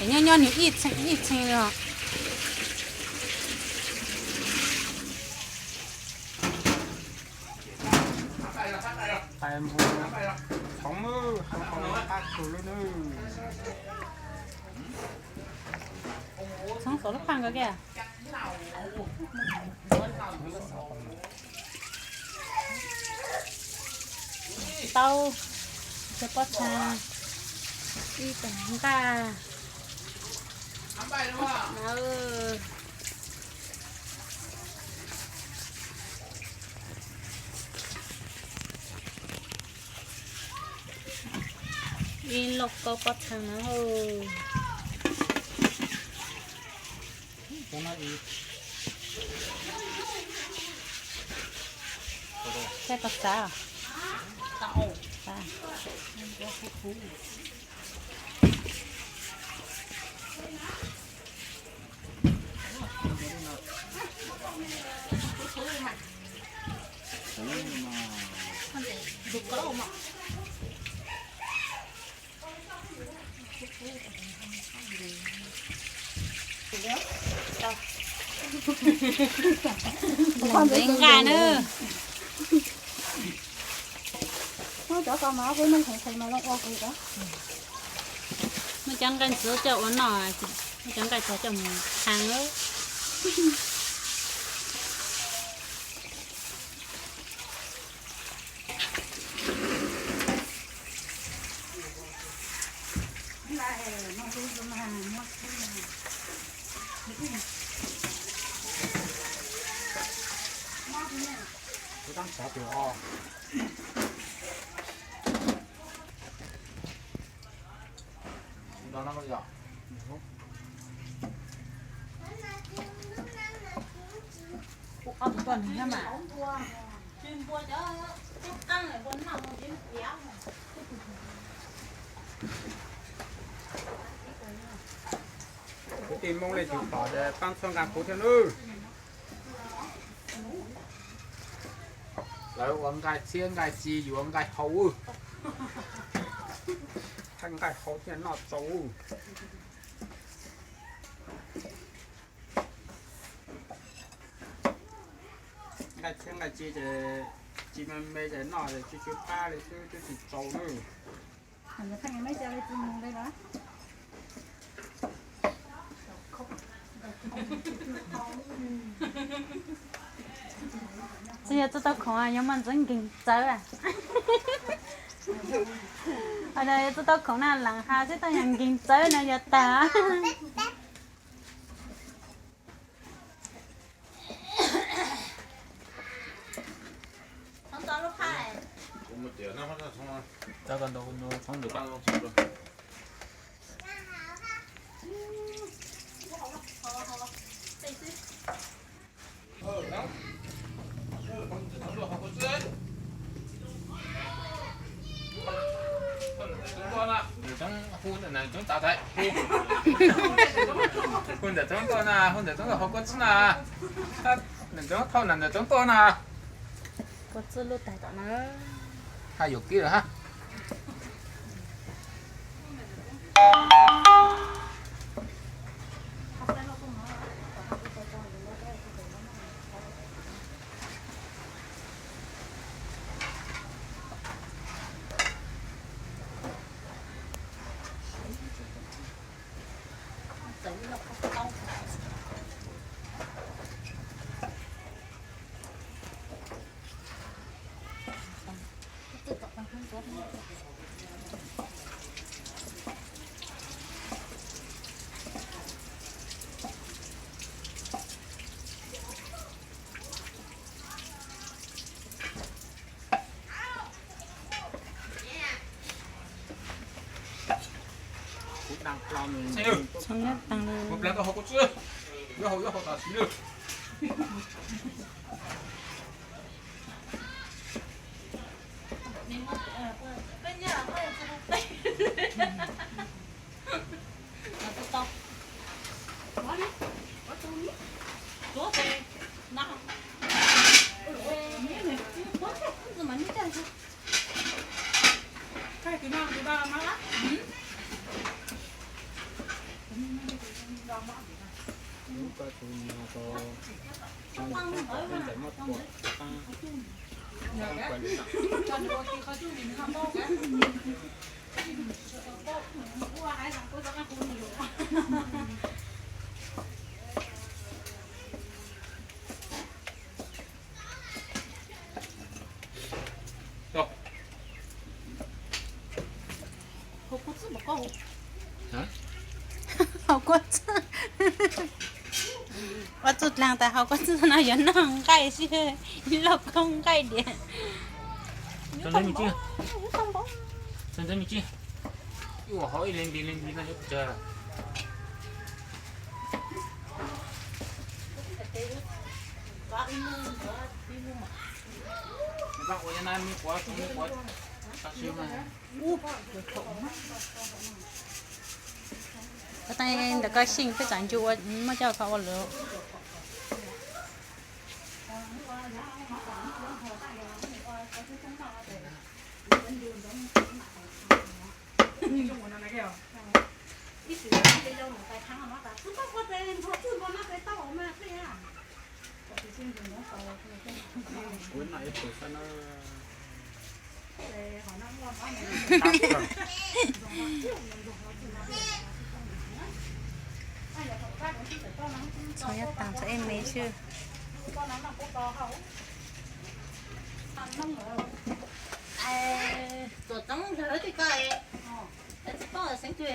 Nyob nyob nws ib txheej ib txheej li os. Tais npua txhoov, qab kawg li nawb. Txhoov saum lub phaj ko kiag. Taub, cov pob txha, ib tag nqaj. Ib lauj kaub pob txha na. Saib koj xav. Nqaij na. Muab cov nqaij ntxwv coj ua noj, muab cov nqaij tog coj mus thaj. Kwv tij Hmoob leej twg pom ces pab txhawb nqa kuv thiab nawb. Lawv ua nqaij txhiab nqaij ci, yuav nqaij hau. Thaij nqaij hau thiaj noj txaus. Nqaij txhiab nqaij ci ces ci me me ces noj ces tsw tsw qab li xwb twb tsis txaus nawb. Tsis yog txuj tau khoom yuav muaj ntxwv nkeeg txawv. Yog txuj tau khoom na lees hais xwb, tau yog nkeeg txawv no yog tag. Hu ntawm coob tav tais, hu ntawm coob tuaj na, hu ntawm coob tuaj hauv kua txwb na. Ntawm coob thauj na, ntawm coob tuaj na. Kua txwb lub tais tom na. Haj yuam kiag lawm hab. Txhoov nyob taag le. Hauv kua txwj, ua txuj dlaag tas hauv kua txwj no yuav noj nqaij xwb, loj koob nqaij diam. Koj tau ntawm koj xyeej peb txav ncu ua muaj coj kho ua lawm. Txhoov nyob taag txhoov ej me xwb. Tuam txoob ntawd tij ko, tsis paub xeev twg.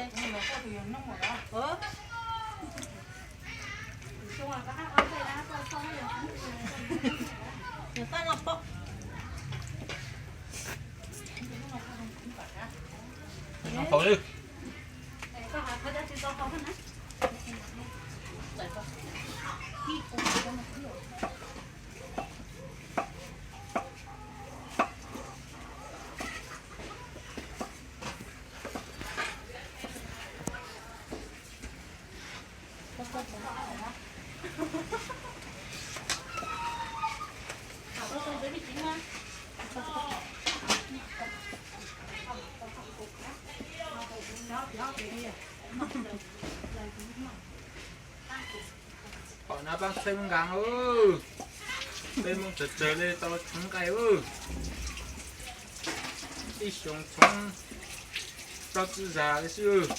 Pom no peb txhawb nkaas, peb Hmoob tsawg tsawg li tau tshoob nqaij. Ib xyoo tshoob plaub tsib zag li xwb.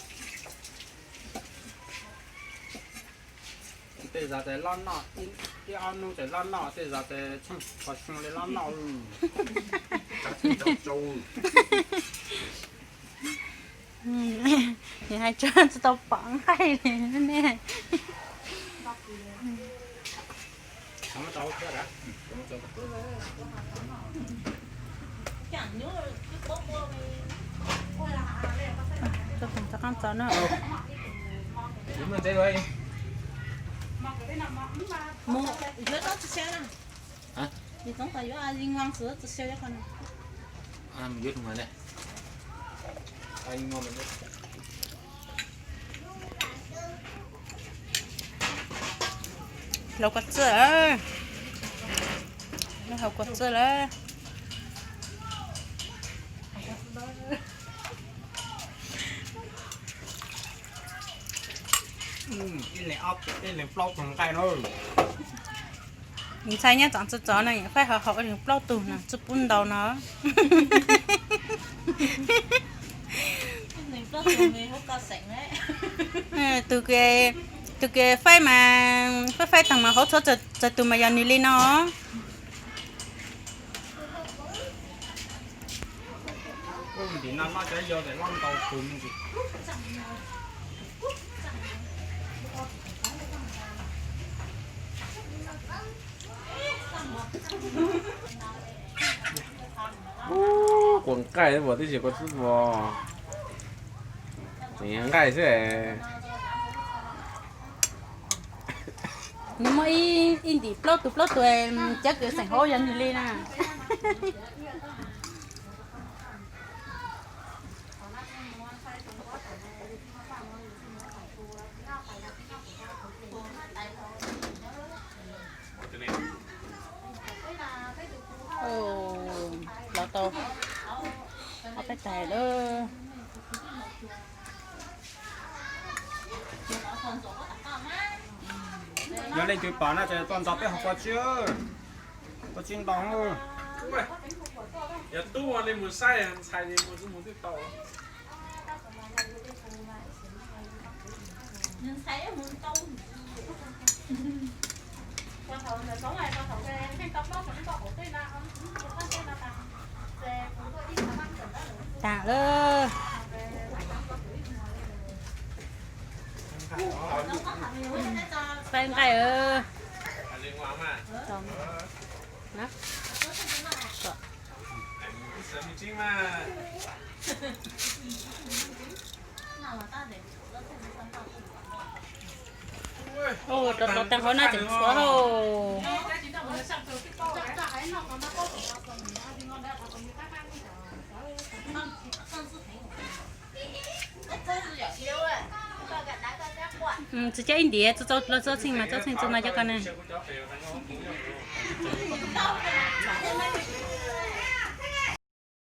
Tej zag tes loj noj, ib ob hnub tes loj noj, tej zag tes tshoob qhov xyoo li loj noj. Nws hais tso tsis tau pom nqaij li ne. Mus yuav tau tsis siab na. Mus yuav tau tsis siab, yuav tsis siab. Hlauv kua txwj, hlauv kua txwj lawm. Ib leeg plaub tug nqaij no. Ntxhais nyob tsev txom txom no, faib hauv hauv ib leeg plaub tug no tsis pub ntau no. Tus, tus kws faib mas faib faib taag mas hauv txhua txhua tug mas yog nws li no. Ub, kua nqaij, kua txwj, kua nqaij xwb. Nws muaj ib ntim plaub tug plaub tug, cov kws xeem hauv yog nws li na. Los tau ob peb tais lawm. Yog leej twg pom no ces tuaj nrog peb hauv paus tsib, paus tsib ntoo. Yog tub ua li mus saib ntxhais li mus twb mus twb tau. Taag lawm. Peb nqaij. Rov los tag hauv no tseem tshuav hauj. Tsis coj ib ntiav, txaus los txaus txheej mas txaus txheej txaus no coj koj ne.